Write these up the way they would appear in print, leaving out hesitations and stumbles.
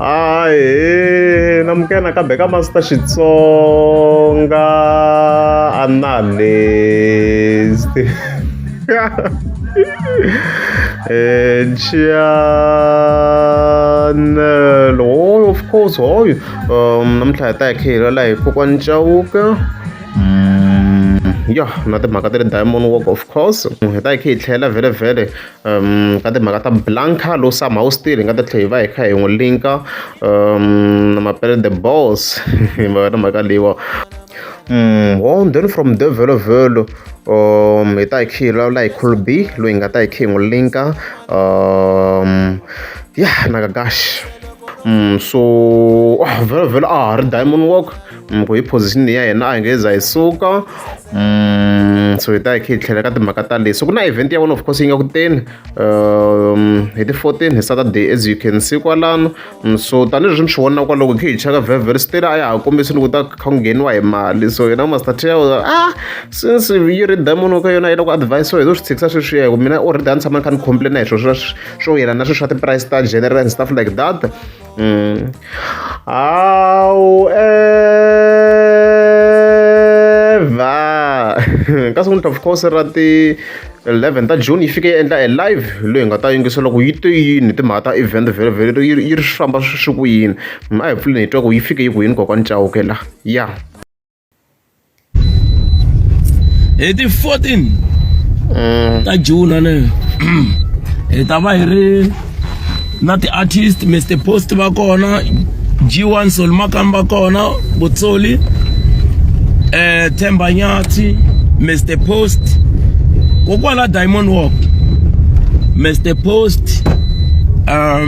Ahee namukela nakambe ka Master Xitsonga Analyst channel oh of course hoy namuntlha hi ta hi kha hi lwela hi kokwani Chauke ya na timhaka ta le Diamond Walk of course hi ta hi kha hi tlhela vhele vhele ka timhaka ta Blanca lowu somehow still hi nga ta tlhela hi va hi kha hi n'wi linka na Mapele the boss hi na mhaka leyiwa oh, then from there vhele vhele hi ta hi kha hi vulavula hi Cool B loyi hi nga ta hi kha hi n'wi linka ya na Gagash so oh, vhele vhele a ha ri Diamond Walk ku hi position ya hina a hi nge za hi suka so hi ta hi kha hi tlhela ka timhaka ta leswi ku na event ya vona of course yi nga ku teni hi ti 14 hi Saturday as you can see kwalano so tanihileswi mi swi vona kwaloko hi kha hi cheka very very still a ya ha kombisi ni ku ta kha ku ngheniwa hi mali so hina Master T since yi ri Diamond Walk yona yi lava ku advise hi to swi tshikisa sweswiya hi ku mina already a ni tshama ni kha ni complain hi swilo swo yelana na swilo swa ti-price ta general and stuff like that. However, ka siku of course ra ti 11 ta June yi fike yi endla e live loyi hi nga ta yingisa loko yi te yini timhaka ta event vhele vhele yi ri swi famba swi ku yini a hi pfuleni hi twa ku yi fike yi ku yini kokwani Chauke la ya. Hi ti 14 ta June ane hi ta va hi ri na ti-artist Mr Post va kona G1 Solmakam va kona Botsoli Themba Nyathi Mr Post kokwala Diamond Walk Mr Post a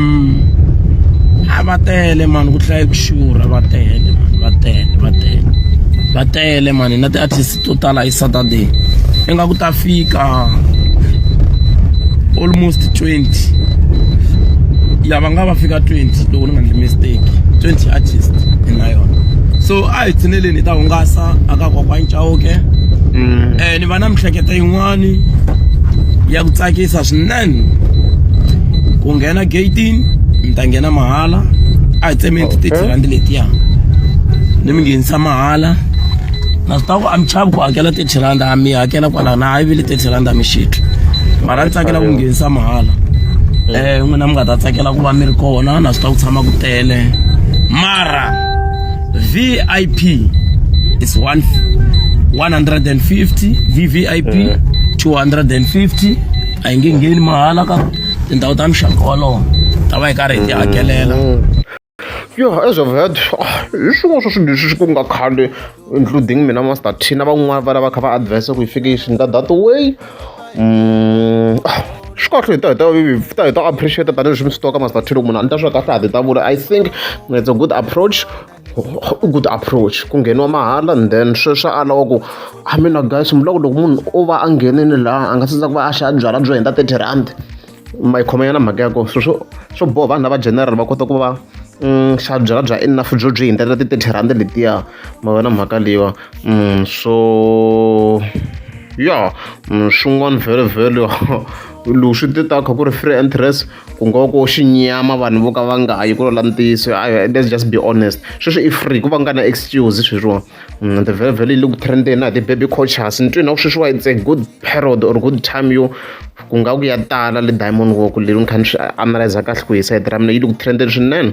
va tele mani ku hlaye ku xurha va tele mani va tele va tele va tele mani na ti-artist to tala hi Saturday ingaku ta fika almost 20 ya va nga va fika 20 loko ni nga ndli mistake 20 artist hi na yona so a hi tshineleni hi ta hungasa aka kokwani Chauke ni va na mihleketo yin'wani ya ku tsakisa swinene ku nghena gate-ini mi ta nghena mahala a hi tsemeni ti-thirty rand letiya ni mi nghenisa mahala na swi tiva ku a mi chavi ku hakela 30 rand a mi hakela kwala na a yi vile 30 rand a mi xitwi mara ni tsakela ku nghenisa mahala n'wina mi nga ta tsakela ku va mi ri kona na swi tiva ku tshama ku tele mara VIP is one 150 VVIP 250 a yi nge ngheni mahala ka tindhawu ta muxaka wolowo ta va hi karhi hi ti hakelela. Yo as I've heard hi swin'wana swa swilo leswi ku nga khale including mina Master T na van'wana va lava kha va advise ku hi fike hi swi endla that way swi kahle hi ta hi ta hi ta hi ta appreciate tanihileswi mi swi tivaka Master T loko munhu a endla swa kahle ha ti ta vula I think it's a good approach good approach ku ngheniwa mahala and then sweswo a lava ku a mina guys mi vula ku loko munhu o va a nghenini laha a nga sindza ku va a xava byalwa byo hundza 30 rand ma yi khomanyana mhaka ya kona swilo swo swo boha vanhu lava general va kota ku va xava byalwa bya enough byo byi hundzela ti-30 rand letiya ma vona mhaka leyiwa so ya swin'wana vhele vhele loko swi te ta kha ku ri free entrance ku nga va ku xinyama vanhu vo ka va nga yi ku la ntiyiso let's just be honest sweswi i free ku va nga na excuse sweswiwa and vhele vhele yi le ku trendeni na hi ti-baby coaches ni twi na ku sweswiwa it's a good period or good time yo ku nga ku ya tala le Diamond Walk leyi ni kha ni swi analyze kahle ku hi sayiti ra mina yi le ku trendeni swinene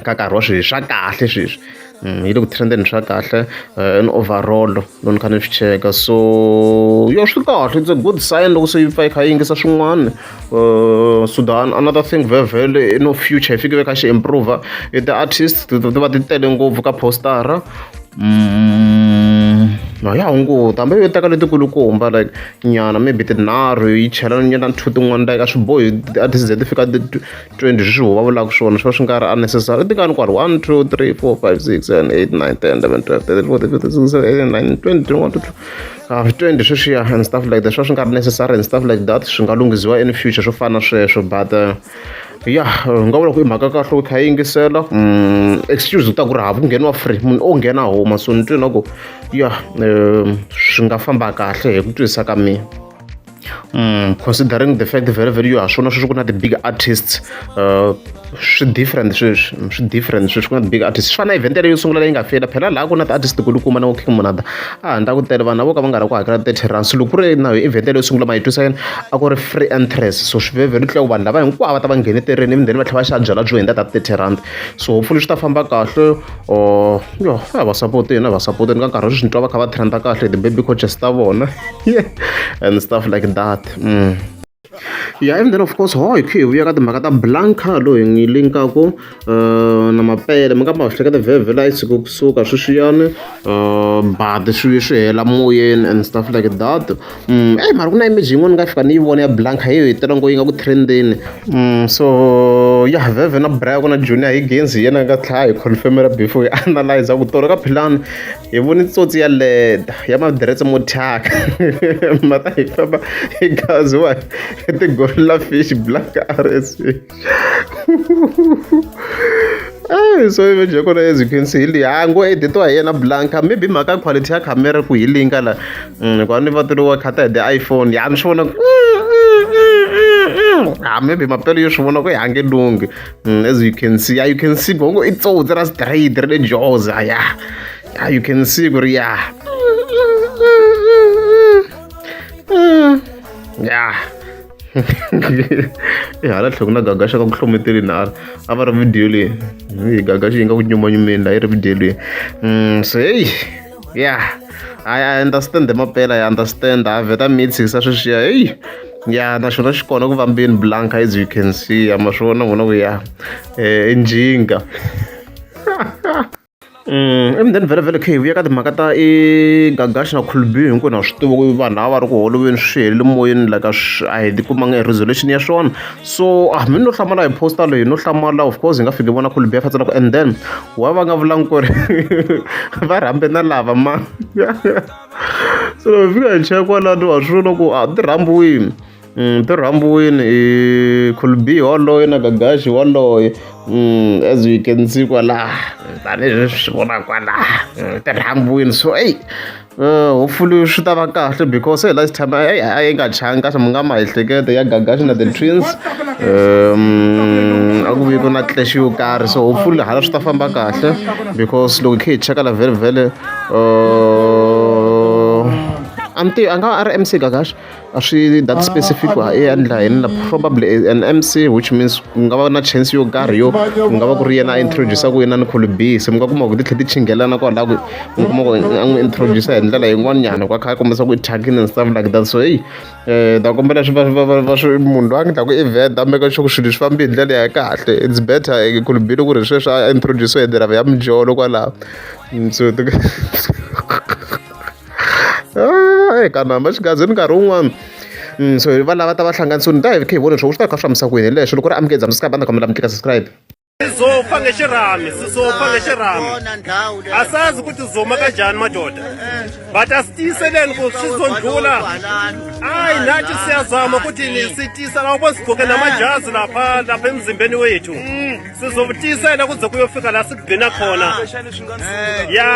ka nkarhi wa sweswi swa kahle sweswi yi le ku trendeni swa kahle in overall loko ni kha ni swi cheka so yo swi kahle it's a good sign loko se yi pfa yi kha yi yingisa swin'wana so then another thing vhele vhele in future hi fike va kha xi improve i ti-artist ti va ti tele ngopfu ka postara no ya hunguta hambi yo teka letikulukumba like nyana maybe tinharhu yi chela nyana two tin'wana like a swi bohi ti-artist ze ti fika 20 sweswi ho va vulaka swona swi va swi nga ri unnecessary i tingani kwala 1 2 3 4 5 6 7 8 9 10 11 12 13 14 15 16 17 18 19 20 21 22 20 sweswiya and stuff like that swi va swi nga ri necessary and stuff like that swi nga lunghiziwa in future swo fana na sweswo but ya hi nga vula ku i mhaka kahle u kha yi yingisela excuse ku ta ku ri hava ku ngheniwa free munhu o nghena huma so ni twi na ku ya swi nga famba kahle hi ku twisisa ka mina. Considering the fact very very yo ha swona sweswi ku na ti-big artists swi different sweswi, swi different sweswi ku na ti-big artists. Swi fana na event yaleyo yo sungula leyi nga fela phela laha ku na ti-artist tikulukumba na vo King Monada a handle ku tele vanhu vo ka va nga ri ku hakela R30. Loko ku ri na event yaleyo sungula ma yi twisa yini a ku ri free entrance, so swi very very clear ku vanhu lava hinkwavo va ta va ngheneterini ivi then va tlhela va xava byalwa byo hundza ta R30. So hopefully swi ta famba kahle or yo a va sapoteni, a va sapoteni ka nkarhi wa sweswi ni twa va kha va trend-a kahle ti-baby coaches ta vona and stuff like that. Yeah, and then of course ho hi khe hi vuya ka timhaka ta Blanca loyi hi n'wi linkaku na mapele mi nga ma hleketa vhevhela yi tshike kusuka sweswiyani but swi swi hela moyeni and stuff like that. Ey mara ku na image yin'wana ni nga fika ni yi vona ya Blanca hi yo hetelela ngo yi nga ku trendeni. So ya vhevhe na Brian ku na Junior Higgins hi yena a nga tlhela hi confirm-ela before hi analyze ku tolo ka Philani hi vone tsotsi ya leda ya madiretse mo thyaka ma ta hi famba hi gaziwa hi ti-gorilla fish black rsv. Hey, so image ya kona as you can see hi leyi ha ngo editiwa hi yena Blanca, maybe mhaka quality ya camera ku hi linka la hikuva ni va wa khata hi the iPhone ya ni swi vona ha maybe mapele yo swi vona ku hi hange lunghi. As you can see, yeah, you can see gongo i tsotsi ra straight ra le Jozi ya yeah, you can see ku ri ya yeah i hala tlhelo ku na gagaxa ka ku hlometeleni hala a va ri video leyi hi gagaxa yi nga ku nyumanyumeni la yi ri video leyi. So hey, yeah, I understand mapela, I understand a vheta mi tshikisa sweswiya hey ya na xona xi kona ku vambeni Blanca as you can see ya ma swi vona vona ku ya i njhinga. And then vhele vhele khe hi vuya ka timhaka ta i Gagashi na Cool B, hinkwenu ha swi tiva ku vanhu lava va ri ku holoveni swi helele moyeni like a swi a hi kumanga e resolution ya swona. So a mi no hlamala hi poster leyi no hlamala of course hi nga fiki vona Cool B a fatsela ku and then wa va nga vulangi ku ri va rhambe na lava ma so loko hi fika hi cheka kwalano wa swi vona ku a ti rhambiwini. Ti rhambiwini i Cool B waloye na Gagashi waloye as you can see kwala tanihileswi swi vona kwala ti rhambiwini. So eyi hopefully swi ta va kahle because hey last time a yi nga changi kahle mi nga ma ehleketa ya Gagashi na the twins a ku vi ku na clash yo karhi. So hopefully hala swi ta famba kahle because loko hi kha hi cheka la vhele vhele a ni tivi a nga a ri MC Gagashi a swi that specific ku i endla yini la probably an MC, which means ku nga va na chance yo karhi yo ku nga va ku ri yena a introduce ku yena ni Cool B se mi nga kuma ku ti tlhela ti chinghelana kwalaho ku mi kuma ku a n'wi introduce hi ndlela yin'wana nyana ku a kha a kombisa ku i thyakini and stuff like that. So hey ta kombela swi va va va swi munhu loyi a nga ku event a make sure ku swilo swi fambi hi ndlela ya kahle. It's better Cool B loko ku ri sweswi a introduce hi ndlela ya mijolo kwalaho so kana hamba xigazini nkarhi wun'wana. So va lava ta va hlanganisiwini ta hi khe hi vona leswaku swi ta kha swi fambisa ku yini hi leswo loko ri amukela subscribe a ni ta kombela mi tlika subscribe. Sizofa ngexirhami, sizofa ngexirhami, asazi ukuthi sizoma kanjani madoda, but asitiyiseleni ku sizondlula. Hayi nathi siyazama ukuthi sitiyisela awubona sigqoke namajazi lapha lapha emzimbeni wethu, sizotiyisela kuze kuyofika la sigcina khona ya.